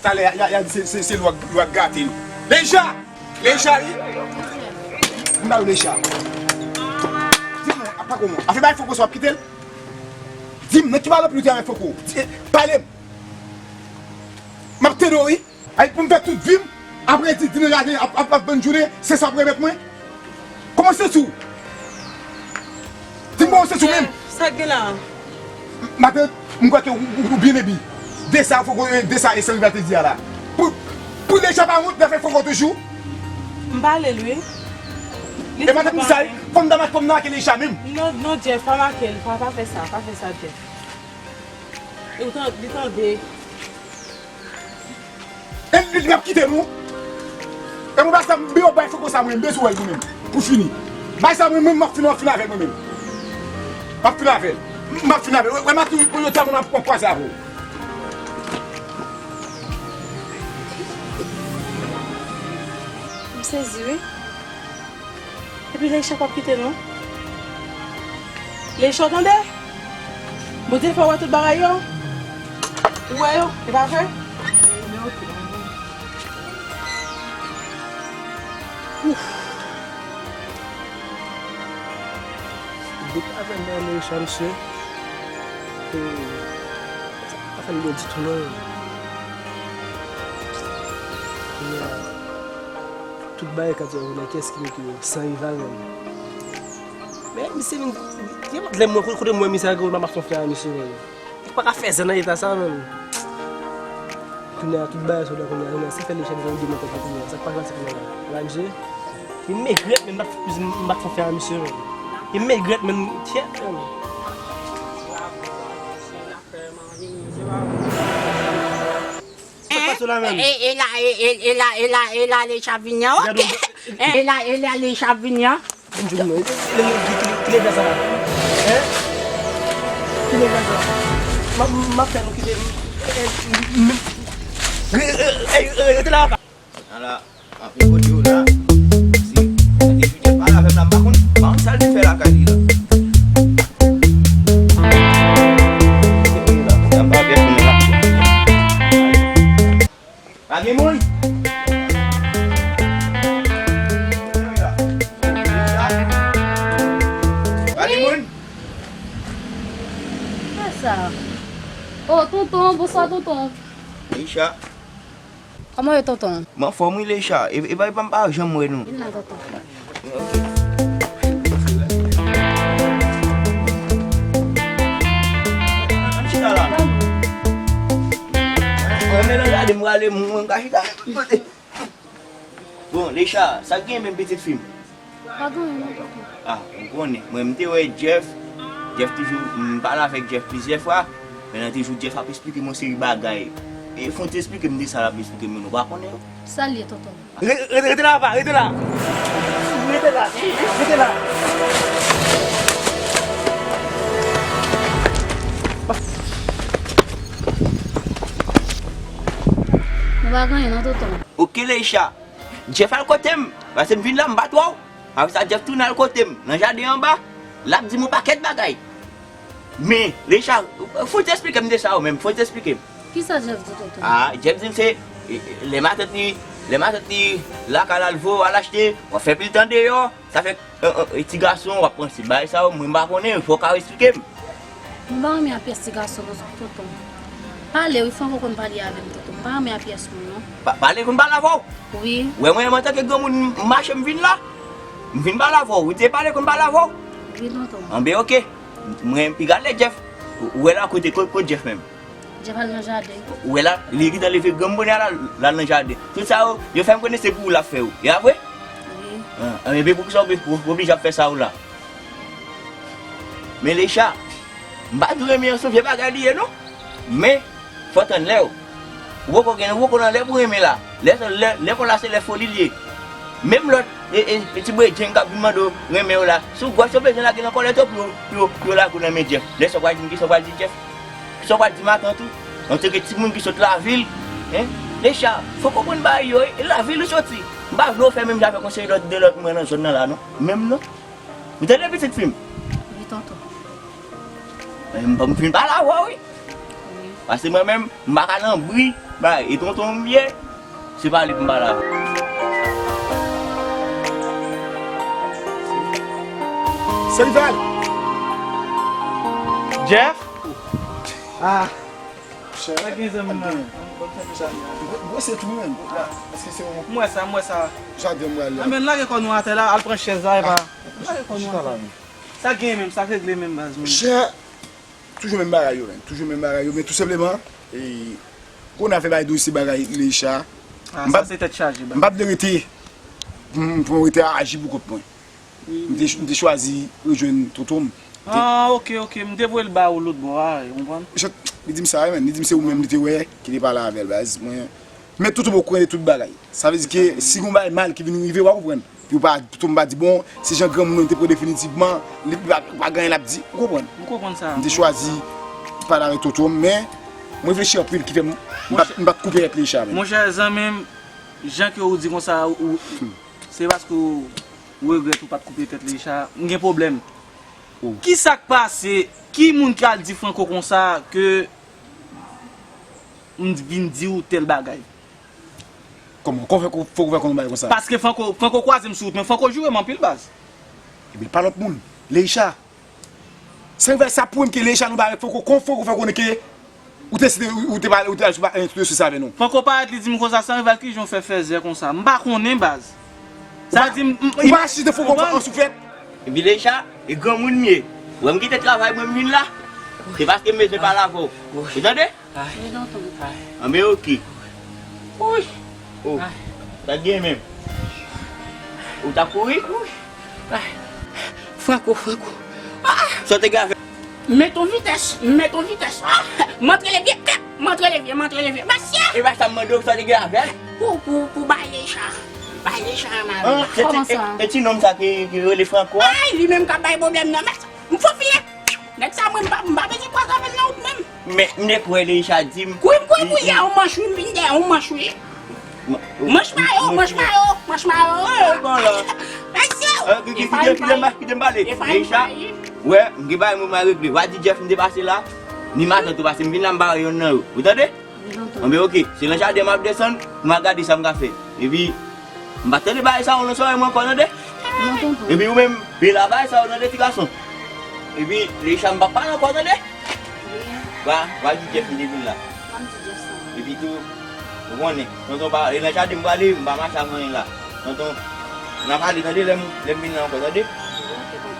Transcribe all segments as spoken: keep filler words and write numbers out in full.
Talè, y a, y a di se, se, se lwa, lwa gate li. Leisha! Leisha, wi! M ba yo Leisha. Di m non, apa kòman? Afè bay Foko sa w ap kite l? Di m, nan ki malopli ou te avèk Foko? Di, pale m. M ap tande w, wi. Ay, pou m fè tout vi m, apre di, di nan jaden, ap, ap, ap bann jounen, se sa w ap remèt mwen? Kòman se sou? Di m kòman se sou menm? Sa k gen la? Matant, m kwè ke ou, ou, ou byen ebi. De sa, fòk ou, de sa, e Sandra te di a la. Pou, pou Leisha pa wont, l ap fè Foko toujou. M pale l, wi. E matant m di sa, fò m ta make, fò m ta make Leisha menm. Non, non, Jeff, pa make l, pa, pa fè sa, pa fè sa, Jeff. E ou tan-, li tande. E li, li ap kite nou. E mwen pa sa, m bay fòk sa mwen, m bezwen wè l mwen menm. Pou fini. Bay sa mwen menm, m ap fini, m ap fini avè l mwen menm. M ap fini avè l. M ap fini avè l. Wè, wè, m ap tou, pou yo tèlman m ap kwaze avè w. M sezi, wi. Epi Leisha p ap kite non. Leisha, w tande? Bondye fè w wè tout bagay yo. Ou wè yo, e pa vre? Ebyen, oke. Ouf. Depi avè m nan Leisha, mesye. E, sa pa fè m byen ditou non. Kounye a, tout bagay ka di, men kiyès ki mete yo san rival menm? Men misye vin, gen lè mwen, kote, kote mwen, misye a, m ap fè yon fè a misye menm. Li pa ka fè zen nan eta sa menm. Kounye a, tout bagay sou la kounye a, kounye a, sa fè Leisha vin vide nan tèt li kounye a. Sa k pa janti kounye a la. La, misye, li megrèt menm, m ap fè, m ap fè yon fè a misye menm. Li megrèt menm, kyèt menm. Sa k pase la menm? E, e la, e, e, e la, e la, e la, Leisha vini an, oke. E la, e la, Leisha vini an. Vin jwenn mwen. Kilè, kilè, kilè, kilè fè sa la? Hein? Kilè fè sa? M ap, m ap fè nou kite m. Rete la. Ala, m ap kote w la. Si, e Junior pale avè m la, m pa konn, m pa konn sa l te fè lakay li la. Kounye a m pa avèk nou la. Pa gen moun? Pa gen moun? Sa sa? Oh, tonton, bonswa, tonton. Leisha. Kòman w ye, tonton? M anfòm, wi, Leisha. E, e, e pa m pa janm wè nou. Vin la, tonton. Ann chita la. Mwen menm nan jaden, m prale, mwen ka chita. Bon, Leisha, sa k gen menm pitit fi m? Pa gen anyen non, tonton. Ah, m konnen. Mwen, m te wè Jeff. Jeff toujou, m pale avèk Jeff plizyè fwa. Men nan te jou Jeff ap esplike m yon seri bagay. E fò w te esplike m de sa l ap esplike m yo, nou pa konnen yo. Sa l ye, tonton? Re-, re-, rete la, papa, rete la. Rete la, rete la. Nou pa gen anyen non, tonton. Oke, Leisha. Jeff al kote m. Paske m vin la, m pa t wè w. Apre sa, Jeff tounen al kote m, nan jaden anba. L ap di m yon pakèt bagay. Men, Leisha, fò w te esplike m de sa ou menm, fò w te esplike m. Kisa Jeff di, tonton? Ah, Jeff di m se, e, e, lè matant li, lè matant li lakay la, l voye w al achte, w ap fè pil tan deyò, sa fè, e, e, e, ti gason, w ap pran ti bagay sa yo, mwen m pa konnen, fò w ka esplike m. Mwen pa renmen a pyès ti gason non, tonton. Pale wi, fò w konn pale avè m, tonton. M pa renmen a pyès moun non. Pa, pale konn pale avè w? Wi. Wè mwen menm antanke granmoun, m mache m vin la. M vin pale avè w. Ou te pale konn pale avè w? Wi, tonton. Anben, oke. Mwen, piga lè Jeff. Ou wè la kote, kote, kote Jeff menm? Jeff al nan jaden. Ou wè la, li gentan leve granm bonè a la, l al nan jaden. Tout sa yo, yo fè m konnen se pou ou l ap fè yo. E a vre? Wi. Ah, anben, poukisa w oblije ap fè sa ou la? Men Leisha, m pa di w renmen an se vye bagay li ye non. Men, fò w tann lè w. Ou poko gen, ou poko nan lè pou renmen la. Lè, lè, lè konsa se lè foli l ye. Menm lòt, e, e, e ti bredjenn k ap vin mande w renmen yo la. Si w gwòs yo bezwen lage nan kòlèt yo pou yo, pou yo, pou yo lage w nan men Jeff. Lè sa w pral di m, kisa w pral di Jeff? Kisa w pral di matant ou? Antanke timoun ki sot lavil, hein? Leisha, fò w konprann bagay yo, e lavil ou soti. M pa vle w fè menm jan avèk yon seri lòt de lòt mwen nan zòn nan la non. Menm non. Ou tande pitit fi m? Wi, tonton. Men m, m fin pale avè w, wi. Wi. Paske mwen menm, m pa ka nan bri, bay, e tonton m ye, se pa li pou m pale avè l. Sèl Val! Jeff? Ah! Sa gen zanmi m nan? Mwen se tou menm. Èske se yon... M wè sa, m wè sa. Jaden mwen la. Anben, lage kò nou atè la, al pran chèz la, epa. Lage kò nou atè. Sa gen menm, sa regle menm baz mwen. Chè, toujou menm bagay yo, men. Toujou menm bagay yo, men tou senpleman, e, kounye a fè bay dosye bagay Leisha. Ah, sa se tèt chaje, baz. M pa t vle rete, m, pou mwen rete aji pou kont mwen. M te, m te chwazi rejwenn tonton m. Ah, ok, ok. M te voye l ba ou lòt bò a, ou konprann? Li di m sa, wi, men. Li di m se ou menm li te wè, ki te pale avè l, baz. Mwen, men tonton m okouran de tout bagay. Sa vle di ke si gon bagay mal ki vin rive, w a konprann. Pou pa, tonton m pa di, bon, se jan granmoun nan te pran definitivman, li pa, pa gen anyen l ap di, ou konprann? M konprann sa. M te chwazi pale avèk tonton m, men mwen reflechi anpil ki fè m, m pa, m pa t koupe avèk Leisha, men. Monchè, zanmi m, jan ke ou di konsa, ou, se paske ou regrèt ou pa t koupe tèt Leisha, m gen pwoblèm. Oh. Kisa k pase? Ki moun k al di Franco konsa ke m vin di w tèl bagay? Kòman? Kòman Franco, Franco fè konn bagay konsa? Paske Franco, Franco kwaze m sou wout, men Franco joure m anpil baz. Ebyen, pa lòt moun. Leisha. San rival sa pwouve m ke Leisha nan bagay Franco, kòman Franco fè konnen ke ou te site, ou, ou te pale, ou te al sou pa, eh, sou sa avè nou? Franco parèt, li di m konsa, San rival, kijan w fè fèzè konsa? M pa konnen baz. Sa di m, m, ou pa asiste Franco an souflèt? Epi Leisha, e granmoun m ye. Ou wè m kite travay mwen m vin la. Se paske m bezwen pale avè w. Ou tande? Anben ok. Wi. Oh, sa t gen menm. Ou t ap kouri? Franco, Franco. Ah! Sa w te gen avè l? Met on vitès, met on vitès. Ah! M antre levye, pèp! M antre levye, m antre levye. Mesye! E pa sa m mande w, sa w te gen avè l? Pou, pou, pou bay Leisha. Bay Leisha mal. Ah, se ti, e, e ti nonm sa ki, ki rele Franco a? Ay, li menm k ap bay pwoblèm nan. Mesye, m fò fiye. Nèg sa, mwen, m pa, m pa bezwen kwaze avè l nan wout menm. Men, m te kwè Leisha di m. Kouri, m kouri, kouri, a, on manch, wi, m vin dèyè, on manch, wi. Manch mayo, manch mayo, manch mayo. Bon, la. Mesye! Kite, kite m pale. Leisha, wè, m gen bagay mwen mwen regle. W a di Jeff m te pase la. Ni matant ou pase, m vin la, m bare yonn nan yo. Ou tande? Anben ok, se nan jaden m ap desann, m a gade sa m ka fè. Epi, m pa tande bagay sa yo nan zòrèy mwen ankò, tande? Epi ou menm, vin la bagay sa yo, tande, ti gason. Epi, Leisha, m p ap pale ankò, tande? Ba, ba di Jeff m te vin la. Epi tou, ou konnen, tonton pa, e nan jaden m prale, m pa mache ak anyen la. Tonton, n a pale, tande, lè m, lè m vin la ankò, tande?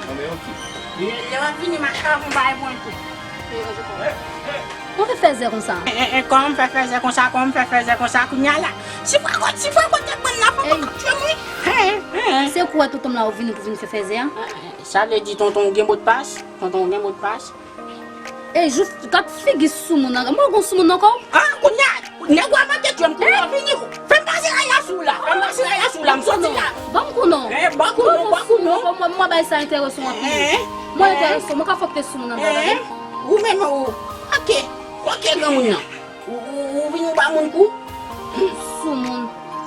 Anben ok. Lè w ap vini, m a chak yon bagay pou mwen tou. Ou fè fèzè konsa? E, e, e, kòman m fè fèzè konsa, kòman m fè fèzè konsa kounye a la? Si Franco, si Franco te konn la, Franco t ap tchwe m, wi. Se kou wè tonton m la ou vini pou vin fè fèzè a? Sa vle di tonton ou gen modpas? Tonton ou gen modpas? E, jis, gad figi soumoun nan. Mwen gon soumoun nan kò w? Ah, kounye a, nèg ou a manke tchwe m, kounye a w vini. Fè m pase ray la sou ou la. Fè m pase ray la sou ou la, m soti la. Ban m kou non. Eh, ban kou non, ban kou non. Mwen, mwen bay sa enterese w anpil. Mwen enterese w, mwen ka fòk te soumoun nan dada. Ou menm, ou, ok, ok, granmoun nan. Ou, ou, ou vin ou ba moun kou? Soumoun.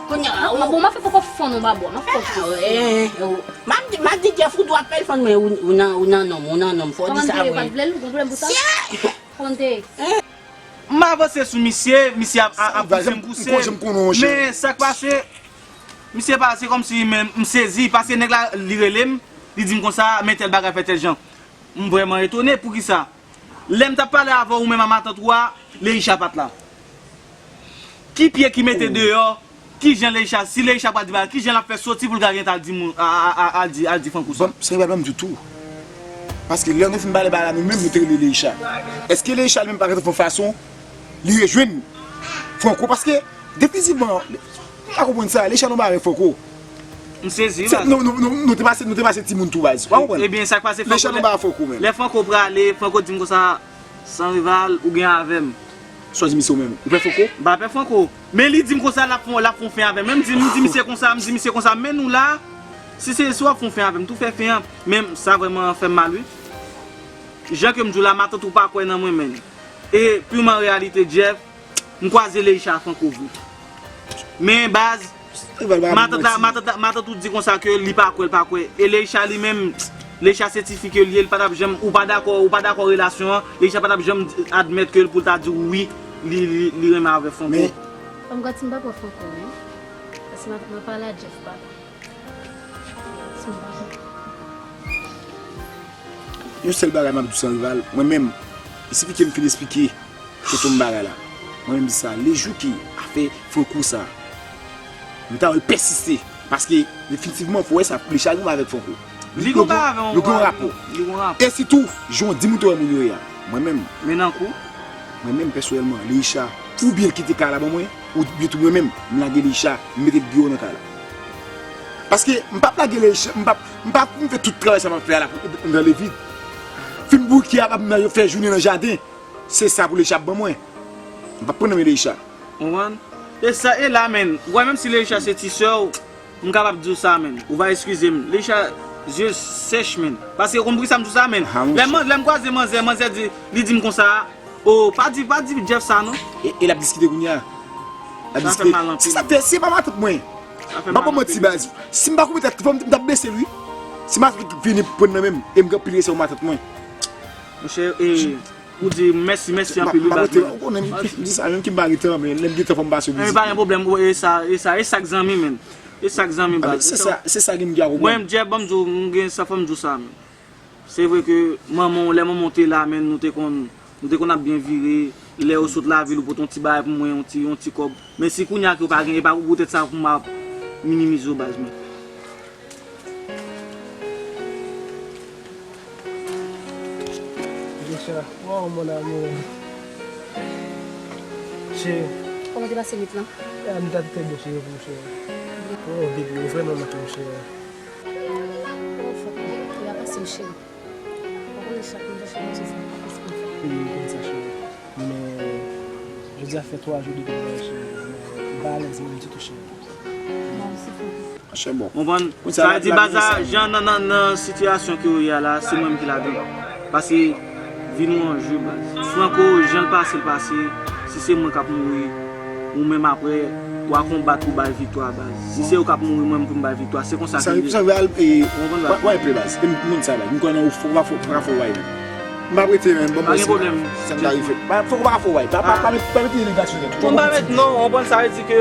Kounye a, ou... Bon, m a fè poko fann ou ba bò, m a fè poko fann. M ap di, m ap di Jeff ou dwe ap fè l fann mwen, ou, ou nan, ou nan nonm, ou nan nonm, fò w di sa vre. Konte. M avanse sou misye, misye ap, ap, ap pouse m pouse. Men sa k pase, misye pase kòmsi men m sezi, paske nèg la, li rele m, li di m konsa, men tèl bagay fè tèl jan. M vrèman etone, poukisa? Lè m t ap pale avè w, ou menm a matant ou a, Leisha pa t la. Ki pye ki mete deyò? Kijan Leisha, si Leisha pral di bagay, kijan l ap fè soti pou l ka gentan al di moun, a, a, a, al di, al di Franco sa? Bon, se pa menm ditou. Paske lè nou fin pale bagay la, nou menm nou te rele Leisha. Èske Leisha li menm pa gentan fè yon fason li rejwenn Franco? Paske definitivman, m pa konprann sa, Leisha nan bagay Franco. M sezi, baz. Nou, nou, nou, nou te pase, nou te pase timoun tou, baz. W a konprann? Ebyen, sa k pase, Franco, lè Franco prale, Franco di m konsa, San rival, ou gen avè m. Sa w di misye ou menm? Ou pè Franco? M pa pè Franco. Men li di m konsa, l ap fè, l ap fè yon fen avè m. Men m di, m di misye konsa, m di misye konsa, men nou la, si se, si w ap fè yon fen avè m, tou fè fen an. Men sa vrèman fè m mal, wi. Jan ke m di w la, matant ou pa kwè nan mwen, menn. E piman reyalite, Jeff, m kwaze Leisha ak Franco vre. Men baz, matant la, matant la, matant ou di konsa ke li pa kwè, l pa kwè. E Leisha li menm, Leisha se tifi ke l ye, l pa t ap janm, ou pa dakò, ou pa dakò relasyon an, Leisha pa t ap janm admèt ke l pou l ta di w wi, li, li, li renmen avèk Franco. Men Fanm, gad si m pa pran Franco, wi. Paske m ap, m ap pale a Jeff papa. Yon sèl bagay m ap di w san rival, mwen menm, li sifi ke m fin esplike tout yon bagay la. Mwen menm di sa, lejou ke afè Franco sa, m ta wè l pèsiste, paske definitivman, fò w wè sa, Leisha renmen avèk Franco. Li gon bagay avè yon, li gon rapò. Li gon rapò. E sitou, jan w di m ou te wè moun yo ye a. Mwen menm. Men nan kou. Mwen menm pèsonèlman, Leisha, oubyen l kite kay la ban mwen, oubyen tou mwen menm, m lage Leisha, m mete l deyò nan kay la. Paske m p ap lage Leisha, m p ap, m p ap vin fè tout travay sa m ap fè a la pou m nan levid. Fin bouke a, m nan fè jounen nan jaden. Se sa pou Leisha ap ban mwen. M p ap pran nan men Leisha. Konprann? E sa, e la, menn. Ou wè, menm si Leisha se ti sè w, m kapab di w sa, menn. Ou va eskize m. Leisha, zye sèch, menn. Paske ou konn poukisa m di w sa, menn? Lè m, lè m kwaze manzè, manzè di, li di m konsa, o, pa di, pa di Jeff sa, non. E, e l ap diskite kounye a. L ap diskite. Sa fè mal anpil. Se sa k fè, se pa matant mwen. M pa ban manti, baz. Si m pa koupé tèt, fò m t ap blese l, wi. Si matant vini pran nan men m, e m gen anpil respè pou matant mwen. Monchè, e, ou di mèsi, mèsi anpil, wi, baz. Ou konnen m di sa, menm ki m pa gen tan, men lè m gen tan, fò m pase w vizit. Men pa gen pwoblèm, e sa, e sa, e sa k zanmi, menn. E sa k zanmi, baz. Se sa, se sa ki m gen a konprann. Mwen, Jeff, ban m di w, m gen sa, fò m di w sa, menn. Se vre ke manman w, lè manman w te la, menn, nou te konn, nou te konn ap byen vire. Lè yo sot lavil, ou pote yon ti bagay pou mwen, yon ti, yon ti kòb. Men si kounye a ke w pa gen, e pa pou poutèt sa pou m ap minimize w, baz mwen. Richard, oh mon amour. Cheri. Kòman te pase nwit lan? Ah, nou ta trè byen, cheri, pou cheri. Oh, baby, ou vrèman manke m, cheri. Bon, fòk mwen. Li pa fasil, cheri. Ou konnen chak moun chèche yon sou sa, kisa pou fè? Wi, m konn sa, cheri. Men, jodi a fè twa jou depi nou mache, men m pa alèz menm ditou, cheri. Bon, se fou. Monchè, bon. Konprann? Sa vle di, baz, jan nan, nan, nan sitiyasyon ke ou ye a la, se mwen menm ki ladan. Paske vi nou an je, baz. Franco, jan l pase, l pase. Si se mwen k ap mouri, ou menm apre, w a konbat pou bay viktwa, baz. Si se ou k ap mouri, mwen m pou m bay viktwa. Se konsa ke l ye. Sa vle al, e, w a, w a eple, baz. E m konn sa, baz. M kwè nan ou, fò w pa fò, pa fò w bay, menm. M p ap rete, menm. Bon, pa gen pwoblèm. Sa m ta rive. Pa, fò w pa fò w bay. Pa, pa, pa met, pa met negativite. Bon, pa met, non, w konprann, sa vle di ke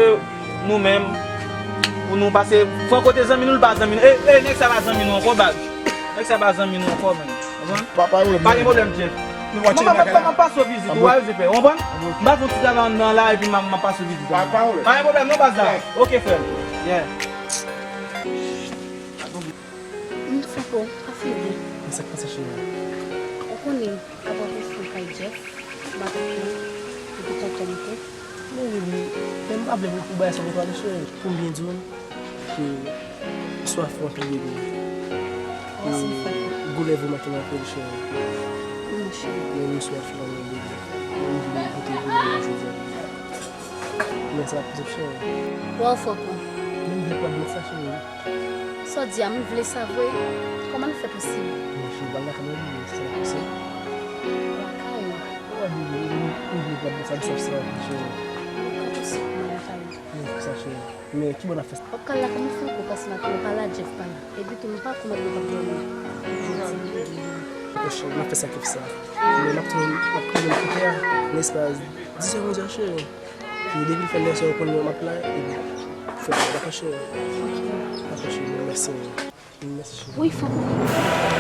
nou menm, pou nou pase, Franco te zanmi nou, l pa zanmi nou. E, e, nèg sa pa zanmi nou ankò, baz. Nèg sa pa zanmi nou ankò, menm. Konprann? Pa, pa gen pwoblèm, Jeff. Mwen, mwen, mwen pase w vizit, ou al je pè, ou konprann? M pa fè yon ti travay anndan la, epi m, m pase w vizit. Pa, pa gen pwoblèm, non, baz la. Ok, frè m. Yeah. Franco, pa fè byen. Men sa k pase, cheri? Ou konnen, apre presyon kay Jeff, matant mwen, epi tonton m tou. Men, men, men m pa vle pou, pou bagay sa pou twa, mesye. Pou m byen di w, ke m swaf ou anpil, bebe. E goulè vrèman ki nan kè w, cheri. Wi, monchè. Men m swaf ou anpil, bebe. Men m vle goute goulè w jodi a, bebe. Men sa ap posib, cheri. Waw, Franco. Men m vle pran dlo sa, cheri. Sa w di a, m vle sa vre. Kòman l fè posib? Monchè, m pral lakay mwen, bebe, si sa posib. Lakay? Wi, bebe, m vle pran dlo sa, m swaf sa anpil, cheri. Mwen ka posib mwen lakay ou. Men, sa, cheri. Men ki bò n ap fè sa? W ap ka lakay mwen, Franco, paske m ap pale a Jeff pa la. Epi tou, m pa konn lè w ap dòmi. Monchè, m ap fè sakrifis sa. Men m ap tounen, m ap tounen kote a, nan espas dis èd, onz èd, cheri. Epi depi l fè nèf èd, ou konnen m ap la, epi fè bagay, dakò, cheri? Ok. Dakò, cheri, mèsi. Mèsi, cheri. Wi, Franco.